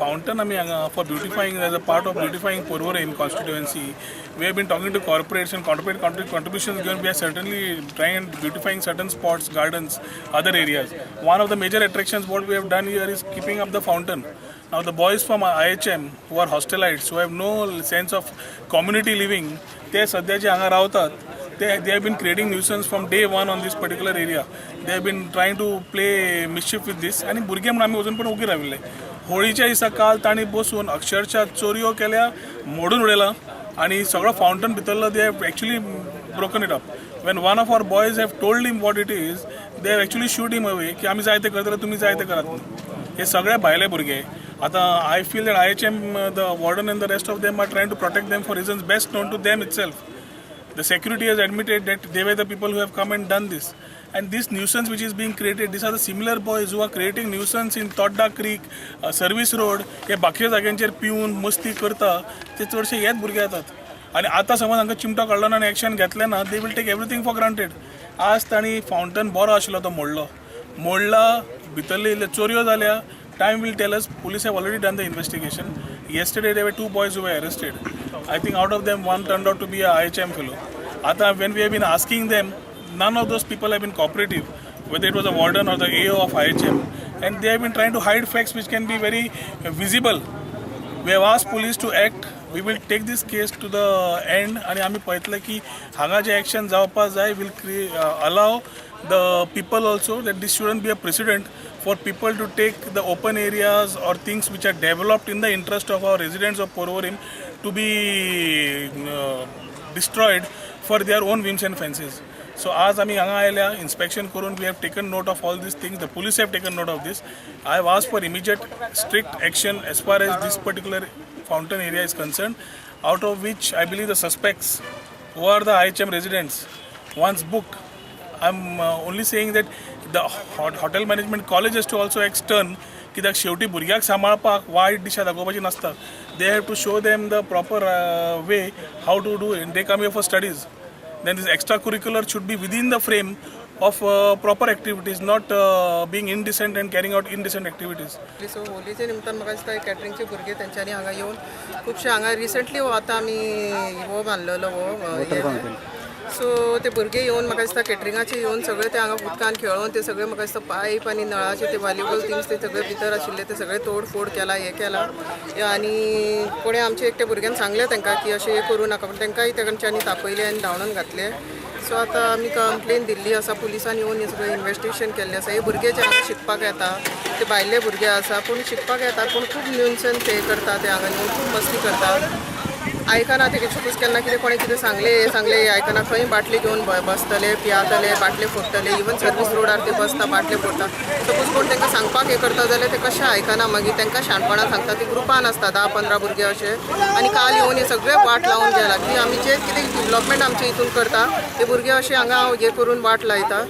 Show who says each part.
Speaker 1: Fountain आमी हांगा for beautifying, as a part of beautifying Porvorim constituency, we have been talking to corporates and corporate contributions given. We are certainly trying and beautifying certain spots, gardens, other areas. One of the major attractions what we have done here is keeping up the fountain. Now the boys from IHM who are hostelites, who have no sense of community living, ते सध्या जे हांगा रावतात, they have been creating nuisance from day one on this particular area. They have been trying to play mischief with this आनी भुरगे म्हणून आमी अजून पण उगी राविल्ले. होळीच्या दिसा काल तांणी बसून अक्षरशः चोरयो केल्या, मोडून उडयला आनी सगळो फावंटन भितरलो, they have actually broken it up. When one of our boys have told him what it is, they have actually shoot him away की आमी जाय ते करतले, तुमी जाय ते करात. हे सगळे भायले भुरगे. आतां I feel that IHM, the warden and the rest of them are trying to protect them for reasons best known to them itself. The security has admitted that they were the people who have come and done this. And this nuisance which is being created, these are the similar boys who are creating nuisance in Todda Creek, Service Road, हे बाकीच्या जाग्यांचेर पिवन मस्ती करता, ते चडशे हेच भुरगे येतात. आनी आतां समज हांकां चिमटो काडलो ना आनी एक्शन घेतलें ना, they will take everything for granted. आज तांणी फावंटन बरो आशिल्लो तो मोडलो, मोडला, भितरले इल्ले चोरयो जाल्या. Time will tell us. Police have already done the investigation. Yesterday there were two boys who were arrested. I think out of them one turned out to be a IHM fellow. Ata when we have been asking them, none of those people have been cooperative, whether it was a warden or the AO of IHM, and they have been trying to hide facts which can be very visible. We have asked police to act. We will take this case to the end आणि आमी पळयतले की हांगा जे action जावपा जाय will allow the people also that this shouldn't be a precedent for people to take the open areas or things which are developed in the interest of our residents of Porvorim to be destroyed for their own whims and fancies. So आज आमी हांगा आयल्या inspection करून, we have taken note of all these things. The police have taken note of this. I have asked for immediate strict action as far as this particular fountain area is concerned, out of which I believe the suspects who are the IHM residents, once booked, I'm only saying that the hotel management college has to also extern, कित्याक शेवटी भुरग्याक सांबाळपाक वायट दिशा दाखोवपाची नासता. They have to show them the proper way how to do and they come here for studies. Then this extracurricular should be within the frame of proper activities, not being indecent and carrying out indecent activities.
Speaker 2: So होलीच्या निमतान म्हाका दिसता कॅटरिंगचे भुरगे तेंच्यांनी हांगा येवन खुबशे हांगा रिसंटली हो आतां आमी हो बांदलेलो हो, सो ते भुरगे येवन, म्हाका दिसता कॅटरिंगाचे येवन सगळे ते हांगा उदकान खेळोन ते सगळे, म्हाका दिसता पायप आनी नळाचे ते व्हॅल्युएबल थिंग्स ते सगळे भितर आशिल्ले ते सगळे तोडफोड केला, हे केला. आनी कोणें आमच्या एकट्या भुरग्यान सांगलें तांकां की अशें हें करूं नाका, पूण तांकांय तेंच्यांनी तापयलें आनी धांवडून घातलें. सो आतां आमी कंप्लेन दिल्ली आसा. पुलिसान येवन हें सगळें इन्वेस्टिगेशन केल्लें आसा. हे भुरगे जे हांगा शिकपाक येता ते भायले भुरगे आसा, पूण शिकपाक येता, पूण खूब न्युसन्स हे करता. ते हांगा येवन खूब मस्ती करता, आयकना. ते सपोज केन्ना कितें कोणें कितें सांगलें, हें सांगलें, हें आयकना. खंय बाटली घेवन बसतले, पियातले, बाटले फोडटले. इवन सर्वीस रोडार ते बसता, बाटले फोडटा. सपोज कोण तांकां सांगपाक हें करता जाल्यार ते कशें आयकना. मागीर तांकां शाणपणां सांगता. ती ग्रुपान आसता, 10-15 भुरगे अशे. आनी काल येवन हे सगळे वाट लावन गेला की आमी जे कितें डिवलपमेंट आमचे हितून करता, ते भुरगे अशे हांगा हे करून वाट लायता.